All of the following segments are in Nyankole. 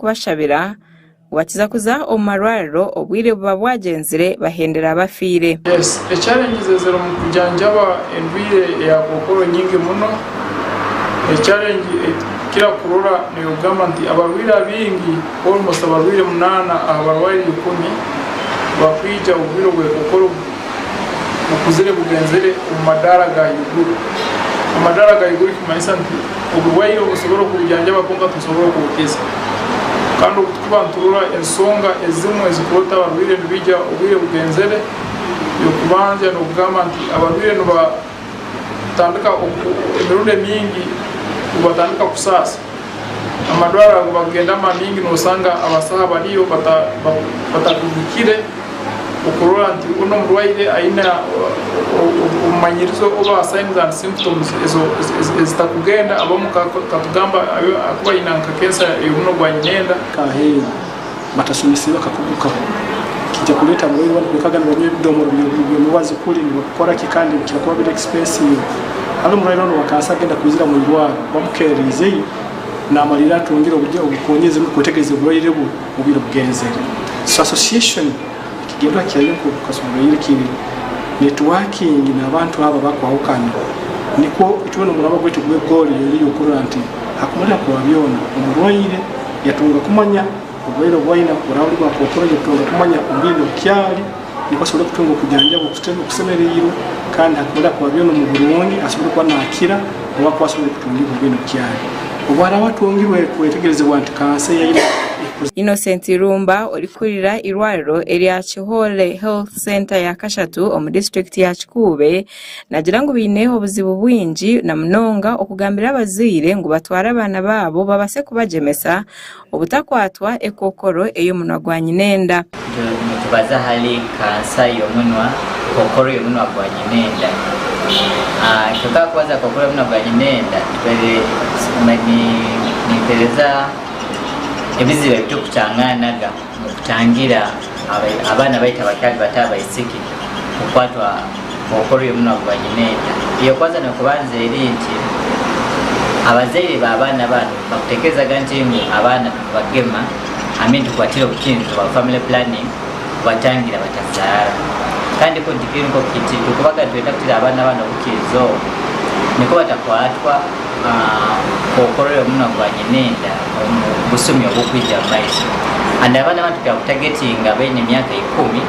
n'okubashabira ngu bakiza kuza omu marwariro obwire buba bwagyenzire bahendera bafiire. Yes, echallenges eziri omu kujanjaba endwire eya kokoro nyingi muno. Echallenge eitukukira kurora neyokugamba nti abarwaire abaingi, almost abarwaire munaana aha barwaire ikumi bakwija oburwaire obwekokoro bukuzire bugenzire omu madaara ga haiguru. Amadaara ga haiguru nikimanyisa nti oburwaire osobora okubujanjaba kwonka tosobora okubukiza. Kandi obu tukuba niturora ensonga ezimwe ezikureeta abarwaire nibaija obwire bugenzere, ey'okubanza n'okugamba nti abarwaire nibatandika emirundi emingi nibatandika kusaasa. Amarwariro ago bagenda amamingi nosanga abasaho abariyo batakuhikire okurora nti onu omurwaire aine obumanyirizo oba signs and symptoms ezitakugenda abamu katugamba akuba aine nka cancer ey'omunwa gwa nyinenda. Aheeru batasomesiibwe akakugu kaho kija kureeta abarwaire abandi kwekaga nibanywa ebidomora by'omubazi kuri nibakukora ki kandi bikira kuba biri expensive. Hati omurwaire onu owa kansa agenda kwizira omu irwarro bamukereriizeyo namalirra atungire obukonyezi n'okwetegereza oburwaire bwe obwire bugenzere. So association ekigendererwa kyayo nk'oku kasoboire kiri networking n'abantu abo abakwahukana nikwo itwena omuraba gwaitu gw'egoal eri ey'okurora nti hakumalirra kwa byona omurwaire yatunga kumanya Oburwaire obu aine buraaba buri bwa kookoro, yatunga kumanya omubiri n'obukyari nikwo asobole kutunga okujanjabwa okusemereirwe kandi hakuhurira kwa byona omu burungi asobole kuba nakira obu akuba asoboire kutungibwa omubiri n'obukyari. Obu araabe atungirwe kwetegerezibwa nti kansa ei aine ekuzire. Innocent Irumba orikukurira eirwariro erya Kihole Health Centre ya kashatu omu disiturikiti ya Kikuube Naagira ngu baine obuzibu bwingi na munonga okugambira abazaire ngu batware abaana baabo babaase kubagyemesa obutakwatwa ekookoro ey'omunwa gwa nyinenda. Nitubaza ahari kansa y'omunwa, kookoro y'omunwa gwa nyinenda. Kwonka aha kubaza kookoro y'omunwa gwa nyinenda, nimpereza ebizibu ebi turikutangaanaga omu kutangira abaana baitu abakyari bato abaisiki kukwatwa kookoro y'omunwa gwa nyinenda. Ey'okubanza n'okubanza eri nti abazaire b'abaana banu bakutekerezaga nti ngu abaana tukubagema I mean tukubatira obukinzo bwa family planning kubatangira batazaara. Kandi kunu tikiri nikwo kiti, tukubaga nitwenda kutira abaana banu obukinzo obu nikwo batakwatwa kookoro y'omunwa gwa nyinenda omu busumi obukwija omu maiso. And abaana banu tukira kutagetinga abaine emyaka ikumi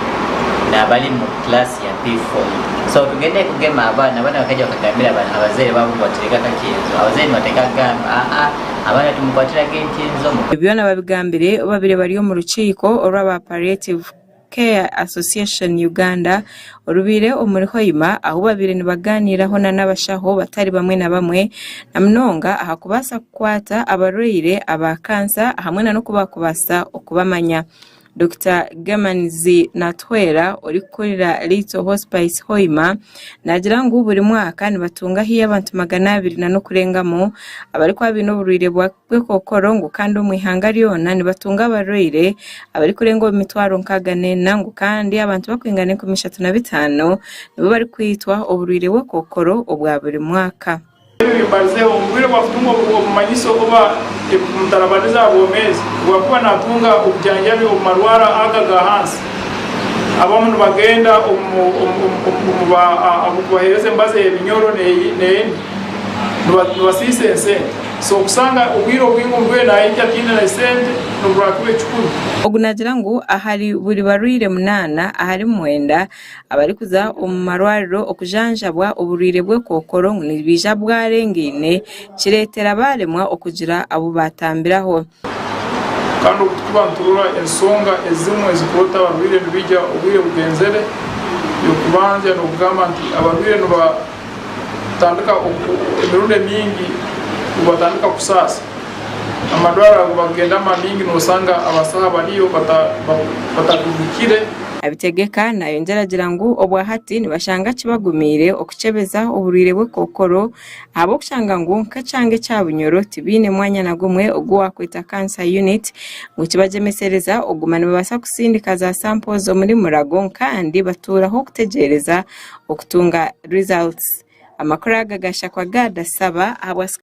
nabali mu class ya P4. So tugende kugema abaana, abaana bakaija bakagambira abazaire baabo ngu batureke akakinzo, abazaire nibateeka kugamba aa abaana timukwatiraga enkinzo. Ebi byona babigambire babire bari omu rukiiko orw'aba Palliative Care Association Uganda orubaire omuri Hoima ahu babaire nibaganiiraho na n'abashaho batari bamwe na bamwe na munonga aha kubaasa kukwata abarwaire aba kansa hamwe na n'oku baakubaasa okubamanya. Dokita Gemanzi Natuhwera orikukurira Little Hospice Hoima naagira ngu buri mwaka nibatunga haihi abantu 200 n'okurengamu abarikuba baine oburwaire bw'ekookoro ngu kandi omu ihanga ryona nibatunga abarwaire abarikurenga omu mitwaro 64 ngu kandi abantu barikwingana 35,000 nibo barikwitwa oburwaire bw'ekookoro obwa buri mwaka. Ebi bimbarizeho, omu bwire obu akutunga obumanyiso oba ebikumutarabaniza aha bwomeezi, obu akuba natunga obujanjabi omu marwaro aga aga hansi, abamu nibagenda omu abukubahereza emibazi ey'ebinyoro n'endi, nibasiisa esente. So okusanga obwire obwingi omurwaire naija ataine na esente n'oburakiba ekikuru. Ogu naagira ngu ahari buri barwaire munaana ahari mwenda, Abarikuza omu marwariro okujanjabwa oburwaire bw'ekookoro ngu nibaija bwarengaine kireetera baaremwa okugira abu baatambiraho. Kandi obu tukuba niturora ensonga ezimwe ezikureeta abarwaire nibaija obwire bugenzere, ey'okubanza n'okugamba nti abarwaire nibatandika emirundi emingi nibatandika kusaasa. Amarwariro ago bagenda amamingi nosanga abasaho abariyo batakuhikire. Abitegeka nayongyera agira ngu obwahati nibashanga kibagumiire okukyebeza oburwaire bw'ekookoro ahabw'okushanga ngu nk'ekyanga ekya Bunyoro tibaine mwanya na gumwe ogu wakweta Cancer Unit ngu kibagyemesereza okuguma nibabaasa kusindika za samples omuri Murago kandi batuuraho okutegyereza okutunga results. Amakuru aga gashakwa Gad Saba ahabwa.